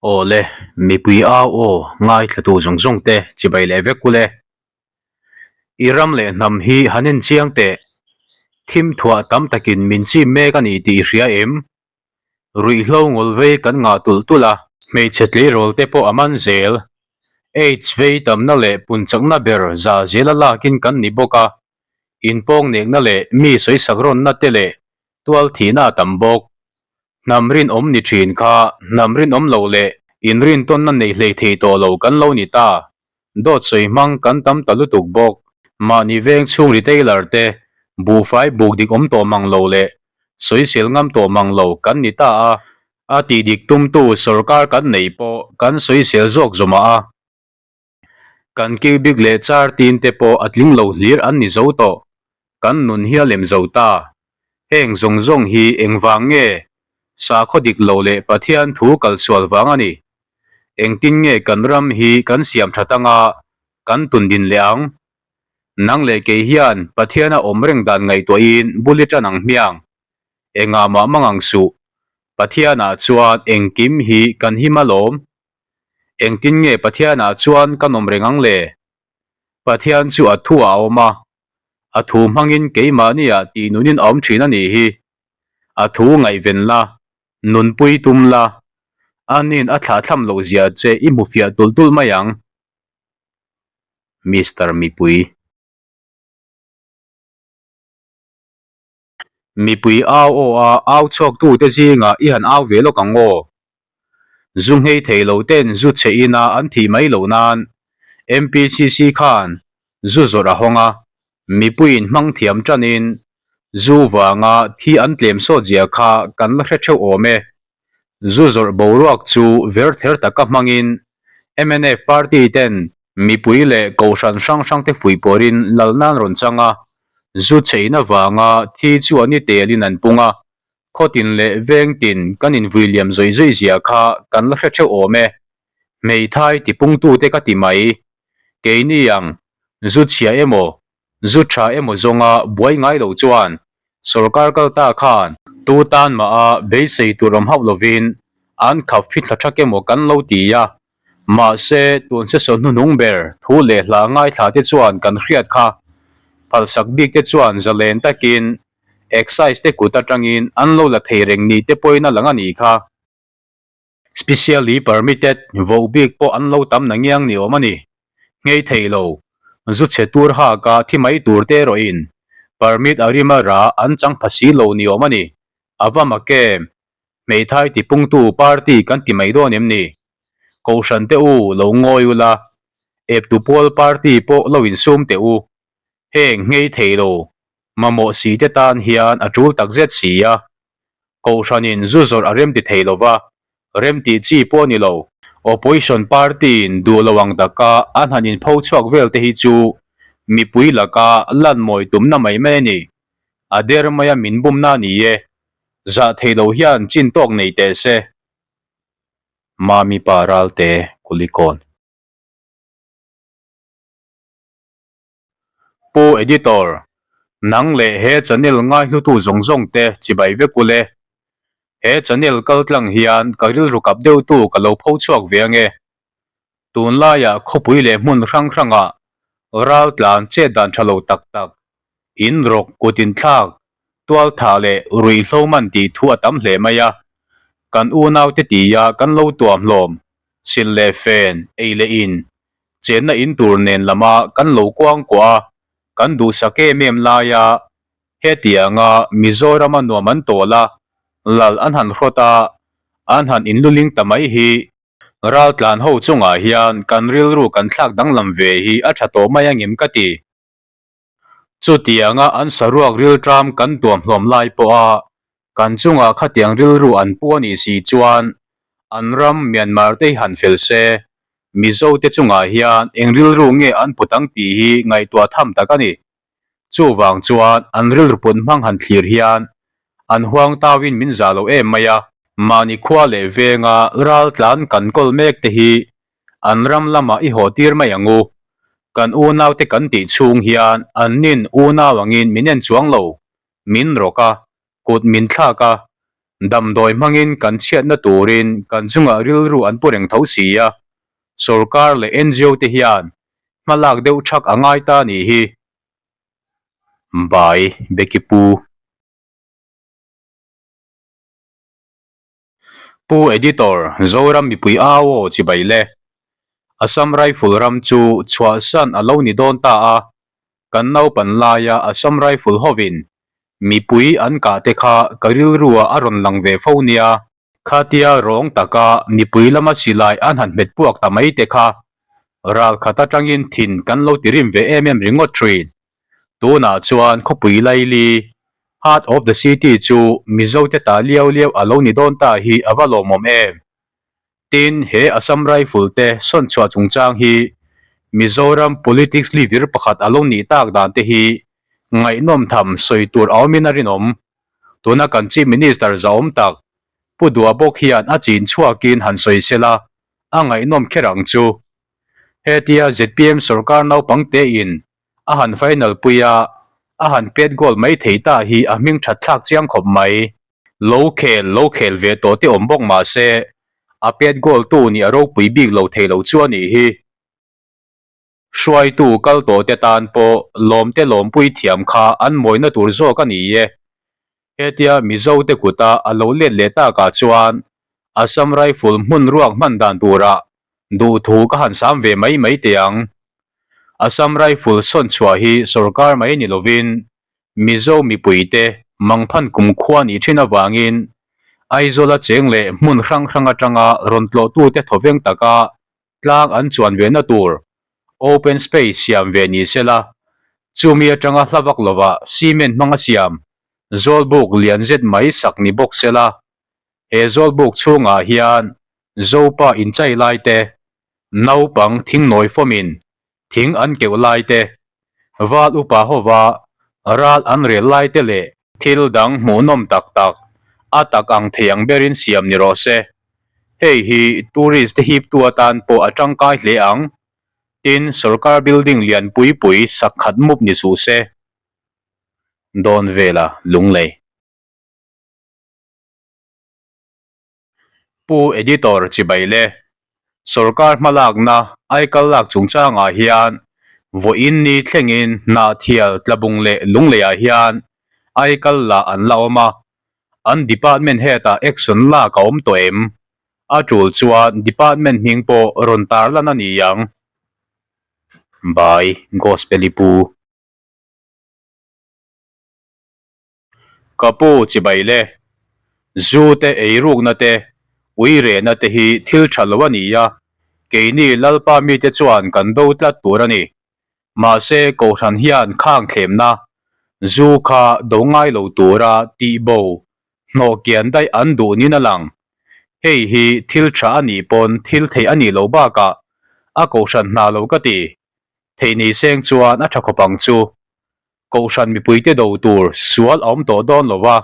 Aw le, mipui au aw ngaithlatu zawng zawng te chibai leh vek ule. I ram leh hnam hi han en chiang teh. Thim thuah tam takin min chim mek a ni tih i hria em? Ruihhlo ngawl vei kan ngah tulh tulh a. Hmeichhe tleirawl te pawh a man zel. Aids vei tamna leh punchakna ber za zela lakin kan ni bawk a. Inpawngnekna leh mi sawisak rawnna te leh tual thihna a tam bawk. Hnam rinawm ni thin kha hnam rinawm lo leh inrintawnna nei hlei thei tawh lo kan lo ni ta. Dawt sawi hmang kan tam ta lutuk bawk. Mahni veng chhung retailer te buhfai buk dik awm tawh mang lo leh sawisel ngam tawh mang lo kan ni ta a, a tih dik tumtu sorkar kan neih pawh kan sawisel zawk zawmah a. Kan cubic leh char tin te pawh a tling lo hlir an ni zo tawh. Kan nun hi a lem zo ta. Heng zawng zawng hi engvang nge? Sakhaw dik lo leh Pathian thu kalsual vang a ni. Engtin nge kan ram hi kan siam that anga kan tun din leh ang? Nang leh kei hian Pathian a awm reng dan ngaihtuahin bul i tan ang hmiang. Engah mah mangang suh. Pathianah chuan engkim hi kan him alawm. Engtin nge Pathianah chuan kan awm reng ang le? Pathian chu a thu ah a awm a, a thu hmangin keimahniah tih nunin a awm thin a nih hi. A thu ngaihven la, nunpui tum la, anin a thlahthlam loh zia che i hmu fiah tulh tulh mai ang. Mister Mipui. Mipui au aw a au chhuaktute zingah i han au ve lawk ang aw. Zu nghei thei lo ten zu chhe ina an thih mai loh nan MPCC khan zu zawrh a hawng a, mipuiin hmang thiam tanin zu vanga thi an tlem sawt zia kha kan la hre theuh awm e. Zu zawrh boruak chu ver ther taka hmangin mnf party ten mipui leh kohhran hrang hrang te fuih pawrin lal nan rawn chang a, zu chhe in avanga thi chu an i telin an pung a, Khawtin leh vengtin kan invui liam zawih zawih zia kha kan la hre theuh awm e. Hmeithai tipungtute ka ti mai. Keini ang, zu chhia emaw, zu tha emaw zawnga buai ngai lo chuan sorkar kal ta khan tu tan mah a beisei tur awm hauh lovin an khap fithla thak emaw kan lo ti a. Mahse, tun sesaw hnuhnung ber thu leh hla ngaithla te chuan kan hriat kha. Phalsak bik te chuan zalen takin Excise te kut atangin an lo la thei reng ni te pawhin a lang a nih kha. Specially permitted voh bik pawh an lo tam na ngiang ni awm a ni. Nghei thei lo, zu chhe tur hak a thi mai tur te erawhin permit a rim a ra an chang pha si lo ni awm a ni. A va mak em? Hmeithai tipungtu party kan ti mai dawn em ni? Kohhran te u lo ngawi ula, eptu pawl party pawh lo insum teh u. Heng nghei thei lo Mamawh si te tan hian a tul tak zet si a, Kohhranin zu zawrh a remti thei lo va, remtih chi pawh a ni lo. Opposition party-in duh lo ang taka an han inpho chhuak vel te hi chu mipui laka lan mawi tumna mai mai a ni. A der maia min bumna a ni e. Zah thei lo hian chin tawk nei teh se. Mami pa Ralte Kulikawn. Pu Editor, nang leh he channel ngaihlutu zawng zawng te chibai vek u le. He channel kal tlang hian ka rilru kap deuhtu ka lo pho chhuak ve ange. Tunlaiah khawpui leh hmun hrang hrangah ral tlan chet dan tha lo tak tak, in rawk kut inthlak, tual thah leh ruihhlo man tih thu a tam hle mai a. Kan unaute tia kan lo tuam hlawm, sil leh fen, ei leh in, Chenna in tur nen lama kan lo kuang kuah a, kan duhsak em em laia hetianga Mizorama nuam an tawl a, lal an han hrawt a, an han inluling ta mai hi. Raltlan ho chungah hian kan rilru kan thlak danglam ve hi a tha tawh mai angem ka ti. Chutianga an saruak rilṭam kan tuam hlawm lai pawha kan chungah khatiang rilru an pu a nih si chuan an ram Myanmar te hi han fel se, Mizo te chungah hian eng rilru nge an put ang tih hi ngaihtuah tham tak a ni. Chuvang chuan an rilru put hmang han thlir hian an huang tauin min zah lo em mai a. Mahni khua leh venga raltlan kan kawl mek te hi An ram lamah i haw tir mai ang u. Kan unaute kan tih chhung hian an nin unau angin min en chuang lo, min rawk a, kut min thlak a. Damdawi hmangin kan chhiatna turin kan chungah rilru an pu reng tho si a, sorkar leh ngo te hian hma lak deuh thak a ngai ta nih hi. By Becky Pu. Pu Editor, Zoram mipui au aw chibai le. Assam Rifle ram chu chhuahsan a lo ni dawn ta a, kan naupan laia Assam Rifle hovin mipui an kah te kha ka rilruah a rawn lang ve fo nia. Khatia rawng taka mipui lama silai an han hmet puak ta mai te kha ral khat atangin thin kan lo ti rim ve em em ringawt thin. Tunah chuan khawpui laili, heart of the city, chu Mizote ta liau liau a lo ni dawn ta hi a va lawmawm em? Tin, he Assam Rifle te sawn chhuah chungchang hi Mizoram politics livir pakhat a lo nih tak dan te hi ngaihnawm tham sawi tur a awmin a rinawm. Tuna kan Chief Minister zahawm tak Pu Dua bawk hian a chin chhuakin han sawi sela a ngaihnawm kher ang chu. Hetia zpm sorkar naupang tein a han final pui a, a han pet goal mai thei ta hi a hming that thlak chiang khawp mai. Lo khel lo khel ve tawh te awm bawk mah se, a pet goal tu nih a ropui bik lo thei lo chu a nih hi. Hruaitu kal tawh te tan pawh lawmte lawmpui thiam kha an mawina tur zawk a ni e. Hetia Mizo te kuta a lo let leh takah chuan Assam Rifle hmun ruak hman dan turah duhthu ka han sam ve mai mai teh ang. Assam Rifle sawn chhuah hi sorkar mai ni lovin Mizo mipuite mangphan kumkhua nih thin avangin Aizawla cheng leh hmun hrang hrang atanga rawn tlawhtute thawveng taka Tlang an chuan ve na tur open space siam ve ni se la, chumi atanga hla vak lova cement hmanga siam zawlbuk lian zet mai sak ni bawk se la, he zawlbuk chhungah hian Zopa inchai lai te, naupang thingnawi fawmin thing an keuh lai te, val upa hova ral an rel lai te leh thil dang hmuhnawm tak tak a tak ang thei ang berin siam ni rawh se. Hei hi tourist te hiptu atan pawh a tangkai hle ang. Tin, sorkar building lian pui pui sak khat mup ni suh se. Dawn vela lunglei. Pu Editor Chibai le Sorkar hmalakna aikal lak chungchangah hian vawiin ni thlengin Hnahthial Tlabung leh Lungleiah hian aikal lah an la awm a, an department head-ah action lak a awm tawh em? A tul chuan department hming pawh rawn tarlan a ni ang. By Gospel-i Pu. Ka pu chibai le, zu te eirukna te, ui rehna te hi thil tha lo a ni a, keini Lalpa mite chuan kan do tlat tur a ni. Mahse Kohhran hian khang thlemna, zu kha do ngai lo tura tihbo, hnawh kian daih an duh nin a lang. Hei hi thil tha a nih pawn thil theih a nih loh bakah a Kohhran hna lo ka ti. Theih ni seng chuan a tha khawp ang chu. Kohhran mipuite do tur sual a awm tawh dawn lo va,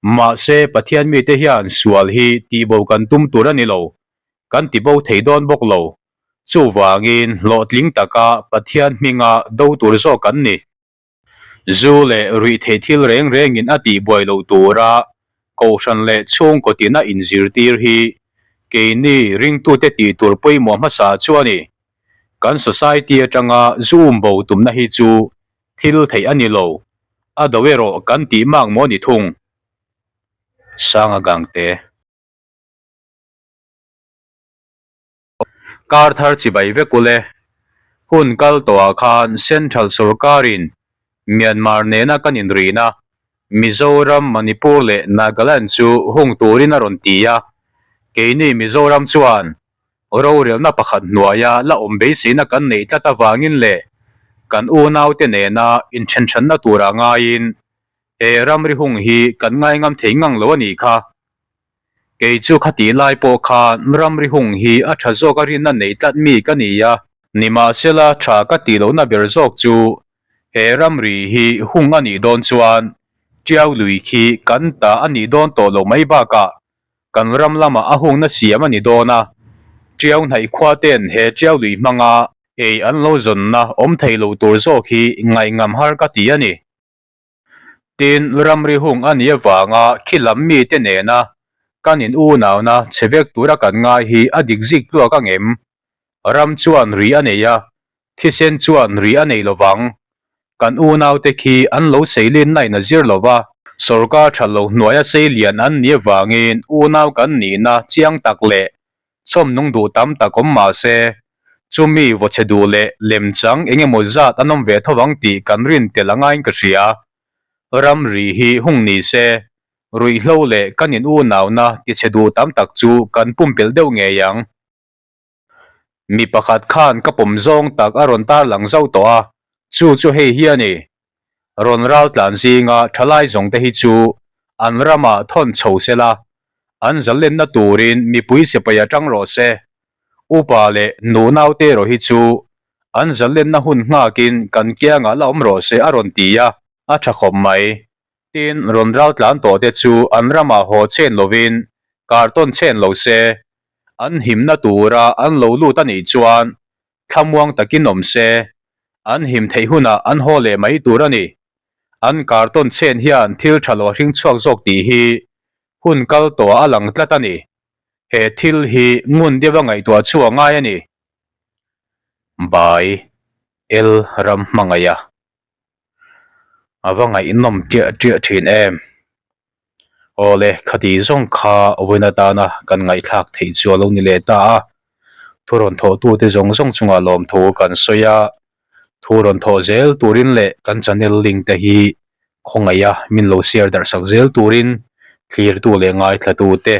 mahse Pathian mite hian sual hi tihbo kan tum tur a ni lo, kan tibo thei dawn bawk lo. Chuvangin hlawhtling taka Pathian hminga do tur zawk kan ni. Zu leh ruihtheih thil reng rengin a tihbuai loh tura Kohhran leh chhungkaw tina inzirtir hi keini ringtute tih tur pawimawh hmasa chu a ni. Kan society atanga zu um bo tumna hi chu thil theih a ni lo, a do erawh kan tih mak maw ni thung. Sanga Gangte. Kar thar chibai vek ule. Hun kal tawhah khan Central sorkarin Myanmar nena kan inrihna Mizoram, Manipur leh Nagaland chu hung turin a rawn ti a, keini Mizoram chuan Rorelna pakhat hnuaia la awm beiseina kan neih tlat avangin leh kan unaute nena inthenhranna tura ngaiin he ramri hung hi kan ngaingam thei ngang lo a nih kha. Kei chu khatih lai pawh khan ramri hung hi a tha zawk a rinna neih tlat mi ka ni a. Nimahsela tha ka tih lohna ber zawk chu he ramri hi hung a nih dawn chuan Tiau lui khi kan ta a nih dawn tawh loh mai bakah Kan ram lamah a hungna siam a ni dawn a, Tiau hnaih khua ten he Tiau lui hmanga ei an lo zawnna awm thei lo tur zawk hi ngaihngam har ka ti a ni. Tin, ramri hung a nih avanga khi lam mite nena kan in unauna chhe vek tura kan ngai hi a dik zik tluak ang em? Ram chuan ri a nei a, thisen chuan ri a nei lovang. Kan unaute khi an lo seilinna in a zir lo va, sorkar tha lo hnuaia seilian an nih avangin unau kan nihna chiang tak leh chawm nung duh tam tak awm mah se, chumi vawchhe duh leh lemchang eng emaw zat an awm ve tho ang tih kan rin tel a ngaiin ka hria. Ramri hi hung ni se, ruihhlo leh kan in unauna tichhe duh tam tak chu kan pumpelh deuh ngei ang. Mi pakhat khan ka pawm zawng tak a rawn tarlang zauh tawh a, chu chu hei hi a ni. Rawn ral tlan zinga thalai zawng te hi chu an ramah thawn chho se la, an zalenna turin mipui sipai a tang rawh se. Upa leh nu naute erawh hi chu an zalenna hun nghakin kan kiangah la awm rawh se a rawn ti a, a tha khawp mai. Tin, rawn ral tlan tawh te chu an ramah haw chen lovin kartawn chen lo se, an himna tura an lo lut a nih chuan thlamuang takin awm se, an him theih hunah an haw leh mai tur a ni. An kartawn chen hian thil tha lo a hring chhuak zawk tih hi hun kal tawhah a lang tlat a ni. He thil hi ngun deuha ngaihtuah chu a ngai a ni. Bai El ram hmangaih a. A va ngaihnawm ṭiah ṭiah ṭhin em? Awle, khati zawng kha vawiin atana kan ngaihthlak theih chu a lo ni leh ta a. Thu rawn thawhtute zawng zawng chungah lawmthu kan sawi a, thu rawn thawh zel turin leh kan channel link te hi khawngaih a min lo share darh sak zel turin thlirtu leh ngaithlatute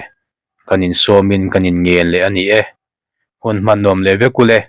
kan insawmin kan inngen leh a ni e. Hun hman nuam leh vek u le.